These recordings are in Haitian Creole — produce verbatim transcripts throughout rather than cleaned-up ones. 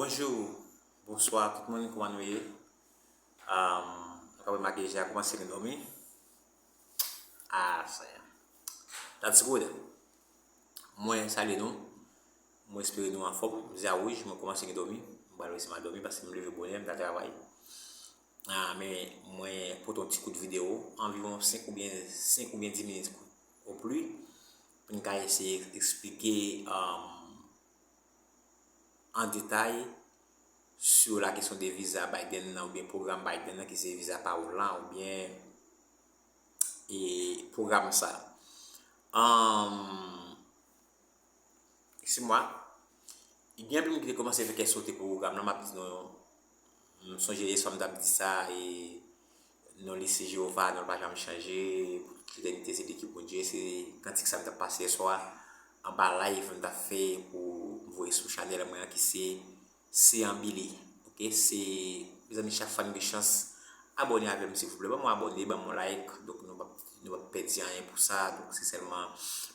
Bonjou, bonswa tout moun, kòman nou ye? Um, nou ka remake deja kòmanse gen dòmi. Ah, sa. That's good. Mwen salye nou. Mwen espere nou anfòm. M Zia Wouj, mwen kòmanse gen dòmi. M pral resi m a dòmi paske m leve bonè, m ta travay. Ah, men mwen pote yon ti kout videyo, anviwon senk oubyen, senk oubyen dis minit o pli, pou n ka eseye eksplike, um, an detay sou la kesyon de viza Biden nan, oubyen pwogram Biden nan, ki se viza pawòl la, oubyen, e, pwogram sa. Um, Ekskize mwa. Gen anpil moun ki te kòmanse fè kè sote pou pwogram nan, m ap di nou, m sonje yèswa m t ap di sa, e non li se Jewova, non l pa janm chanje, pou tout letènite se li ki Bondye, se kantik sa m t ap pase yèswa, anba live m t ap fè pou m voye sou chanèl mwen an ki se Se an Bili, oke? Se, mezanmi, chak fwa n gen chans, abòne avè m, silvouplè. Ban m yon abòne, ban m yon like. Donk, nou p ap, nou p ap pèdi anyen pou sa. Donk, se sèlman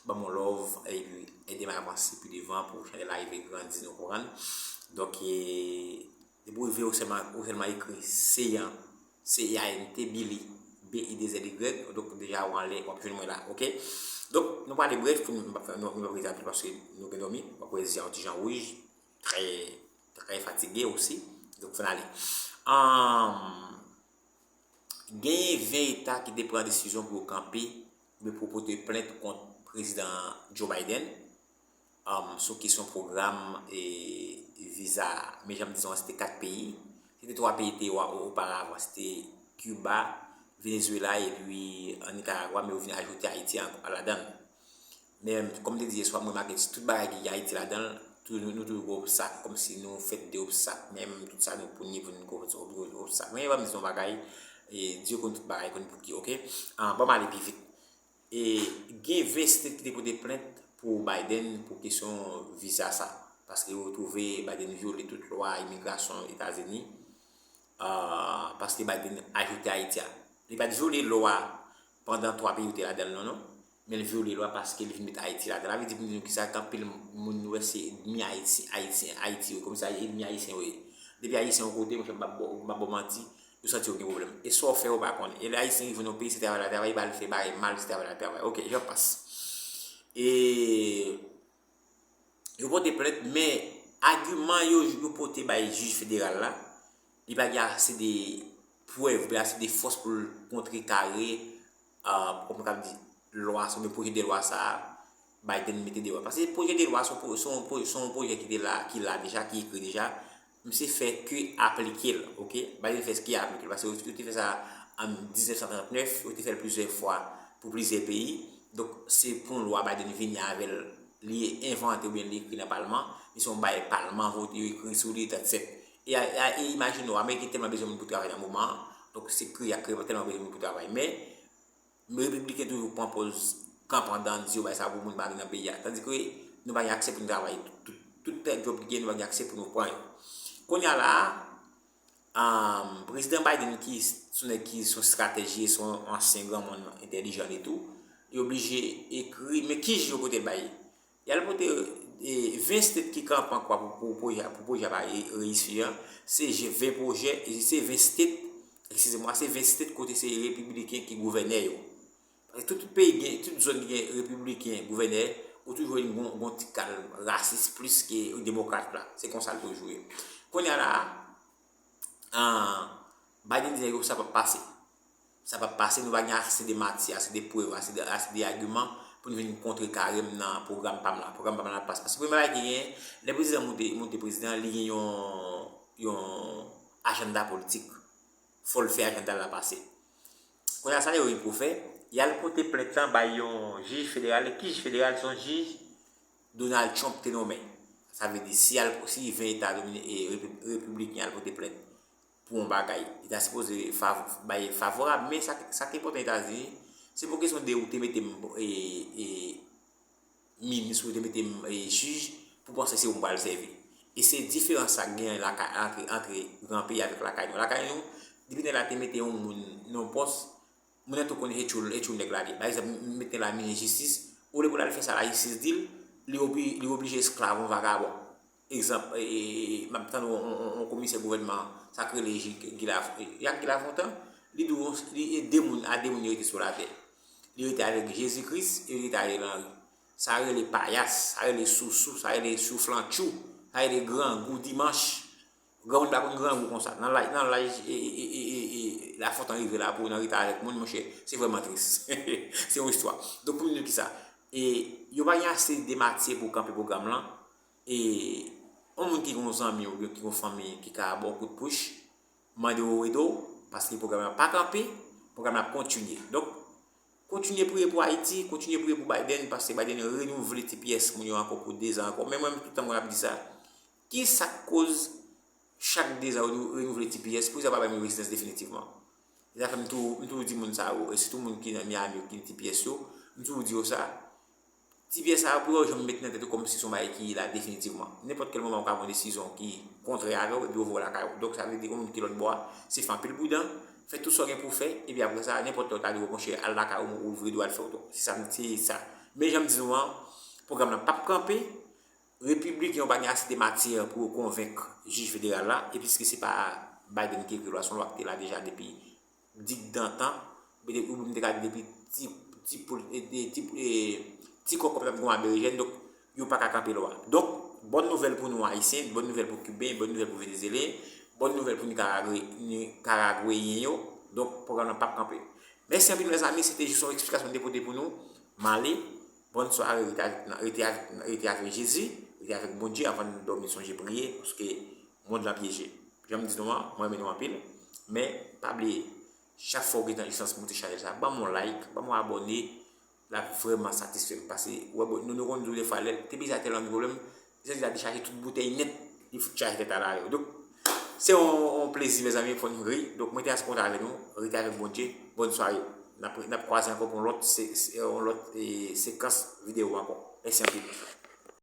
ban m yon love, epi ede m avanse pi devan pou chanèl la rive grandi, nou konprann? Donk, e, depi w rive, ou sèlman, ou sèlman ekri Seyan, C E A N T, Bili, B I D Z Y. Donk, deja, ou anlè, w ap jwenn mwen la, oke? Donk, nou prale brèf, pou nou, nou, nou pa prezante paske nou gen dòmi, w ap wè Zia yon ti jan wouj, trè, trè fatige osi. Donk, fò n ale. Ahn, genyen ven eta ki te pran desizyon pou yo kanpe, oubyen pou pote plent kont prezidan Joe Biden, ahn, sou kesyon pwogram, e, viza. Men jan m di w, se te kat peyi. Se te twa peyi te wa-, oparavan. Se te Kiba, Venezuela epi, e, Nicaragua, men yo vin ajoute Ayiti an, ladan l. Men, kòm m te di yèswa, m remake tout bagay ki gen Ayiti ladan l, tou-, nou, nou toujou gen obstak, kòmsi nou fèt de obstak, menm tout sa nou pou n ye pou n gen obstak. Men, ban m di nou yon bagay, e, Dye konn tout bagay, konn pou ki, oke? Ah, ban m ale pi vit. E, gen ven state ki te pote plent pou Biden pou kesyon viza sa, paske yo twouve Biden vyole tout lwa imigrasyon Etazini, ah, paske Biden ajoute Ayiti a. Li pa t vyole lwa pandan twa peyi yo te ladan l, non, non. Men l vyole lwa paske l vin met Ayiti ladan l. Sa vle di pou nou di nou kisa k anpil moun nou wè se ènmi Ayiti, Ayisyen, Ayiti yo. Kòmsi ènmi Ayisyen yo ye. Depi Ayisyen yon kote, monchè, m p ap ba w, m p ap ba w manti, yo santi yo gen pwoblèm. E sa w fè, yo pa konnen. E lè Ayisyen rive nan yon peyi, se travay la travay, ba l fè bagay mal, se travay la travay. Oke, j'en passe. E yo pote plent, men agiman yo, yo pote bay jij federal la, li pa gen ase de prèv, oubyen ase de fòs pou l kontrekare, ah, kòman m ka di, lwa sa, oubyen pwojè de lwa sa a, Biden mete deyò. Paske pwojè de lwa se yon pwo-, se yon pwo-, se yon pwojè ki te la, ki la deja, ki ekri deja. Misye fè ke aplike l, oke? Biden fè ke aplike l, paske yo, yo te fè sa an diznèf san trannèf, yo te fè l plizyè fwa pou plizyè peyi. Donk, se pou yon lwa Biden vini avè l, li envante oubyen li ekri nan palman, men se yon bagay palman vote, yo ekri sou li, that's it. E, e, e imajine w, Ameriken tèlman bezwen moun pou travay nan moman an, donk se kreye ak kreye tèlman bezwen moun pou travay. Men, Repibliken toujou pran pòz kanpe anndan, di yo bay sa pou moun pa vin nan peyi a. Tandike nou pa gen aksè pou nou travay. Tout, tout, tout djòb ki gen, nou pa gen aksè pou nou pran yo. Kounye a la a, um, prezidan Biden ki se yon nèg ki se yon estratèji, se yon ansyen granmoun entèlijan li tou, li oblije ekri, men ki jij yo pote l bay? Y al pote, e, ven state ki kanpe an kwa pou, pou pwojè, pou pwojè a pa re-, reyisi an. Se je-, ven pwojè, e se ven state, ekskize mwa, se ven state kote se repibliken ki gouvènè yo. Paske tout, tout peyi gen, tout zòn ki gen repibliken gouvènè, ou toujou wè yon, yon ti kal rasis plis ke demokrat la. Se konsa l toujou ye. Kounye a la a, ah, Biden di nèg yo sa p ap pase. Sa p ap pase, nou pa gen ase de matyè, ase de prèv, ase de, ase de agiman pou n vin kontrekare m nan pwogram pa m la. Pwogram pa m la ap pase. Paske premye bagay ki genyen, lè prezidan moute, moute prezidan, li gen yon, yon ajanda politik. Fò l fè ajanda l la pase. Kounye a sa yo gen pou fè, y al pote plent lan bay yon jij federal. Ki jij federal? Se yon jij Donald Trump te nonmen. Sa vle di, si al, si ven eta domine-, e, repi-, repibliken al pote plent pou yon bagay, li ta sipoze fav-, bay favorab. Men sa, sa ki enpòtan Etazini, se pou kesyon de ou te mete m, e, e, minis, ou te mete m, e, jij, pou panse se ou m pral sèvi. E se diferans sa k genyen lakay, antre, antre gran peyi avèk lakay nou. Lakay nou, depi nèg la te mete yon moun nan yon pòs, moun nan tou konnen se tchoul, se tchoul nèg la li ye. Pa egzanp, m mete la minis jistis, olye pou l al fè sa lajistis di l, li obli-, li oblije esklav yon vagabon. egzanp, e, e, e, m ap tann yon, yon, yon, yon komisè gouvènman, sa k rele Jacques Guy Laf-, Jacques Guy Lafontant, li di w, li, e de moun, a de moun li rete sou latè. Li rete avèk Jezi Kris e li rete Ariel Henry. Sa rele payas, sa rele sousou, sa rele souflantchou, sa rele grangou dimanch. Granmoun pa konn grangou konsa. Nan laj, nan laj, e, e, e, e, e, Lafontan rive la pou nan rete avèk moun, monchè, se vrèman tris. Se yon istwa. Donk, pou nou di kisa? E yo pa gen ase de matyè pou kanpe pwogram lan. E yon moun ki gen yon zanmi oubyen ki gen yon fanmi ki ka ba w kout pouch, mande yo ede w, paske pwogram lan pa kanpe, pwogram lan ap kontinye. Donk, kontinye priye pou Ayiti, kontinye priye pou Biden, paske Biden renouvle T P S moun yo ankò pou de zan ankò. Men mwen menm, tout tan mwen ap di sa, ki sa k koz chak de zan yo renouvle T P S, poukisa yo pa bay moun rezidans definitivman? E sa fè m toujou, m toujou di moun sa yo, e sitou moun ki nan Miami yo ki gen T P S yo, m toujou di yo sa, T P S sa yo, pou yo janm met nan tèt yo kòmsi se yon bagay ki la definitivman. Nenpòt kèl moman, ou ka pran desizyon ki kontrè avè w, epi yo voye w lakay ou. Donk, sa vle di, yon moun ki lòt bò a, se fè anpil pridan, fè tout sa w gen pou w fè, epi apre sa, nenpòt lè yo ta di w, monchè, al lakay ou, ou vire dwat, fè w tou. Se sa, se sa. Men, jan m di nou an, pwogram nan p ap kanpe, Repibliken yo pa gen ase de matyè pou yo konvenk jij federal la, e piske se pa Biden ki ekri lwa, se yon lwa ki te la deja depi digdantan, oubyen m te ka di depi ti, ti poul, e, e, ti, e, ti kòkòt t ap gonfle berejèn, donk yo pa ka kanpe lwa. Donk, bòn nouvèl pou nou Ayisyen, bòn nouvèl pou Kiben, bòn nouvèl pou Venezelyen, bòn nouvèl pou Nikaragwe-, Nikaragweyen yo, donk pwogram nan p ap kanpe. Mèsi anpil, mezanmi, se te jis yon eksplikasyon m te pote pou nou. M ale, bòn sware, rete avèk, rete avèk, rete avèk Jezi, rete avèk Bondye, anvan n dòmi, sonje priye, paske mond lan pyeje. Jan m di nou an, mwen renmen nou anpil, men pa bliye, chak fwa w gen tan, chans moute chanèl sa, ban m yon like, ban m yon abòne, l ap vrèman satisfè m, paske, wè, bon, nou, nou konn di w defwa, lè T P S a tèlman gen pwoblèm, li santi l ap dechaje tout boutèy nèt, li fout chaje tèt al arè. Donk, se yon, yon plezi, mezanmi, fò n ri. Donk, mwen te ap kontan avè nou, rete avèk Bondye, bòn sware. N ap, n ap kwaze ankò pou yon lòt, se, se, yon lòt, e, sekans videyo ankò. Mèsi anpil.